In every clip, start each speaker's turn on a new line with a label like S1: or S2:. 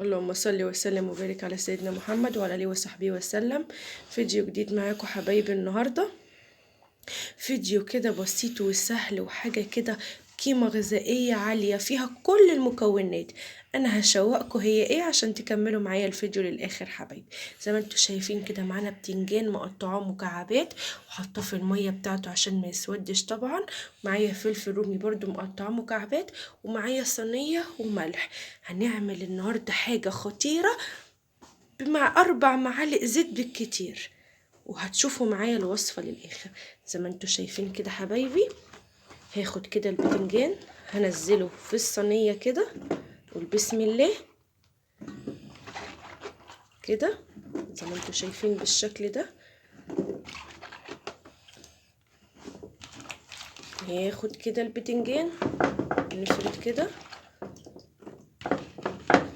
S1: اللهم صل وسلم وبارك على سيدنا محمد وعلى اله وصحبه وسلم. فيديو جديد معاكم حبايبي النهارده، فيديو كده بسيط وسهل وحاجه كده قيمة غذائية عالية فيها كل المكونات. انا هشوقكم هي ايه عشان تكملوا معايا الفيديو للاخر حبايبي. زي ما انتوا شايفين كده معانا بتنجان مقطعاه مكعبات وحطاه في المية بتاعته عشان ما يسودش طبعا. معايا فلفل رومي برده مقطعاه مكعبات، ومعايا صينية وملح. هنعمل النهارده حاجة خطيرة مع 4 معالق زيت بالكتير، وهتشوفوا معايا الوصفة للاخر. زي ما انتوا شايفين كده حبايبي، هاخد كده البتنجان هنزله في الصينية كده، قول بسم الله كده زي ما انتوا شايفين بالشكل ده. هاخد كده البتنجان نفرد كده.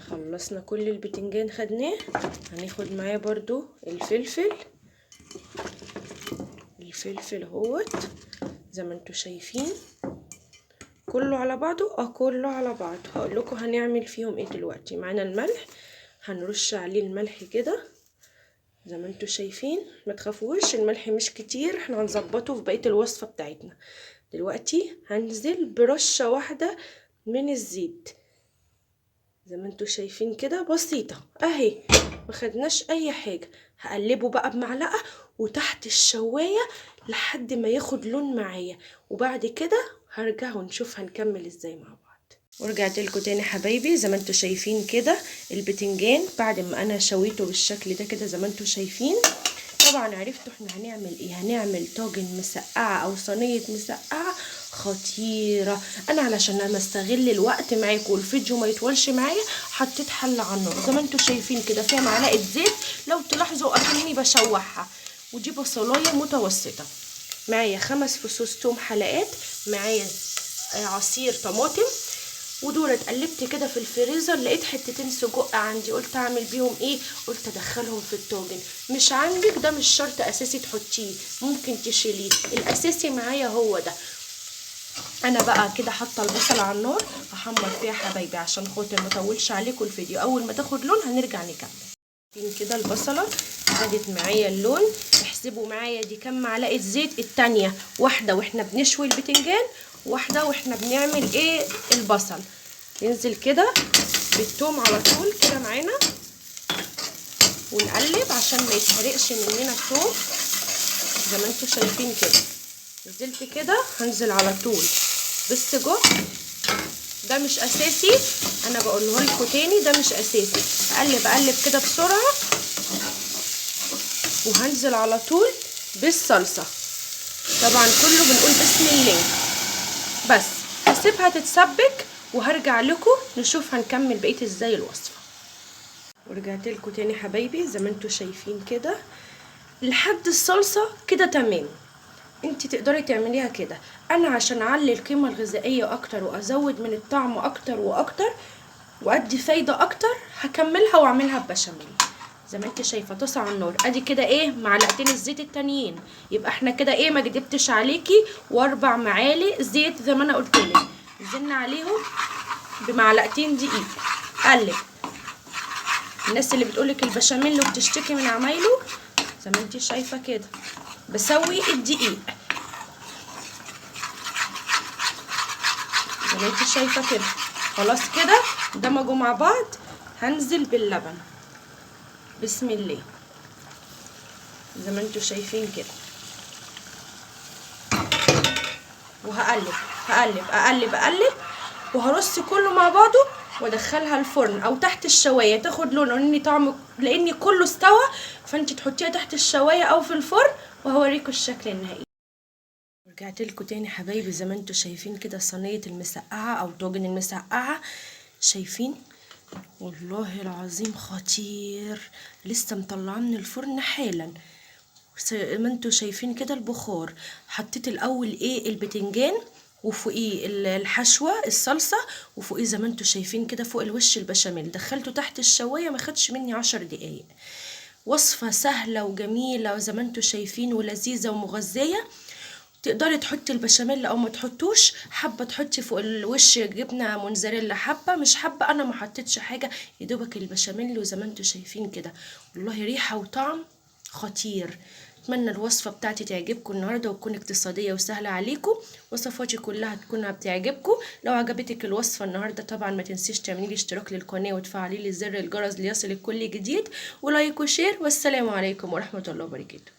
S1: خلصنا كل البتنجان خدناه. هناخد معاه برضو الفلفل، الفلفل اهوت زي ما انتوا شايفين كله على بعضه، كله على بعضه. هقول لكم هنعمل فيهم ايه دلوقتي. معانا الملح، هنرش عليه الملح كده زي ما انتوا شايفين. ما تخافوش الملح مش كتير، احنا هنظبطه في بقية الوصفة بتاعتنا. دلوقتي هنزل برشه واحدة من الزيت زي ما انتوا شايفين كده، بسيطة اهي، ما خدناش اي حاجة. هقلبه بقى بمعلقه وتحت الشوايه لحد ما ياخد لون معايا، وبعد كده هرجع ونشوف هنكمل ازاي مع بعض. ورجعت لكم تاني حبايبي. زي ما انتوا شايفين كده البتنجان بعد ما انا شويته بالشكل ده كده زي ما انتوا شايفين. طبعا عرفتوا احنا هنعمل ايه. هنعمل طاجن مسقعه او صينية مسقعه خطيرة. انا علشان انا استغل الوقت معاكم والفيديو ما يطولش معايا حطيت حله على النار زي ما انتوا شايفين كده، فيها معلقه زيت لو تلاحظوا اكني بشوحها، ودي بصلايه متوسطه. معايا 5 فصوص توم حلقات، معايا عصير طماطم، ودول اتقلبت كده في الفريزر لقيت حتتين سجق عندي، قلت اعمل بيهم ايه؟ قلت ادخلهم في الطاجن. مش عندك ده مش شرط اساسي تحطيه، ممكن تشيليه، الاساسي معايا هو ده. انا بقى كده حاطه البصل على النار هحمر فيها حبايبي عشان خاطر ما اطولش عليكم الفيديو. اول ما تاخد لون هنرجع نكمل. كده البصله خدت معايا اللون. احسبوا معايا دي كام معلقه زيت. التانية واحدة واحنا بنشوي البتنجان، واحدة واحنا بنعمل ايه البصل. ننزل كده بالثوم على طول كده معانا ونقلب عشان ما يتحرقش مننا الثوم زي ما انتوا شايفين كده. نزلت كده هنزل على طول بالسجق. ده مش اساسي، انا بقوله لكم تاني ده مش اساسي. اقلب اقلب كده بسرعة وهنزل على طول بالصلصه. طبعا كله بنقول بسم الله. بس هسيبها تتسبك وهرجع لكم نشوف هنكمل بقية ازاي الوصفة. ورجعت لكم تاني حبايبي زي ما انتوا شايفين كده لحد الصلصه كده تمام. انت تقدري تعمليها كده. انا عشان اعلي القيمة الغذائية اكتر وازود من الطعم اكتر واكتر وادي فايده اكتر هكملها واعملها ببشاميل. زي ما انت شايفه طاسه على النار ادي كده ايه معلقتين الزيت التانيين، يبقى احنا كده ايه ما كدبتش عليكي، و4 معالق زيت زي ما انا قلت لك. نزلنا عليهم بمعلقتين دقيق. قلب. الناس اللي بتقولك البشاميل وبتشتكي من عمايله زي ما انت شايفه كده بسوي الدقيق زي ما انت شايفه كده. خلاص كده دمجوا مع بعض. هنزل باللبن بسم الله زي ما انتوا شايفين كده، وهقلب هقلب اقلب اقلب وهرص كله مع بعضه وادخلها الفرن او تحت الشوايه تاخد لون، لان طعم لان كله استوى. فانت تحطيها تحت الشوايه او في الفرن وهوريكم الشكل النهائي. رجعت لكم تاني حبايبي زي ما انتوا شايفين كده صينية المسقعه او طاجن المسقعه. شايفين والله العظيم خطير، لسه مطلعاه من الفرن حالا. زي ما انتوا شايفين كده البخار. حطيت الاول ايه البتنجان وفوقيه الحشوه الصلصه، وفوقيه زي ما انتوا شايفين كده فوق الوش البشاميل. دخلته تحت الشوايه ما خدش مني 10 دقايق. وصفه سهلة وجميلة زي ما انتوا شايفين ولذيذه ومغذيه. تقدري تحطي البشاميل او ما تحطوش، حابة تحطي فوق الوش جبنه مونزاريلا، حابة مش حابة، انا ما حطيتش حاجة، يا دوبك البشاميل. وزي ما انتوا شايفين كده والله ريحه وطعم خطير. اتمنى الوصفة بتاعتي تعجبكم النهارده وتكون اقتصادية وسهلة عليكم. وصفاتي كلها تكون بتعجبكم. لو عجبتك الوصفة النهارده طبعا ما تنسيش تعملي لي اشتراك للقناة وتفعلي لي زر الجرس ليصلك كل جديد، و like و share. والسلام عليكم ورحمة الله وبركاته.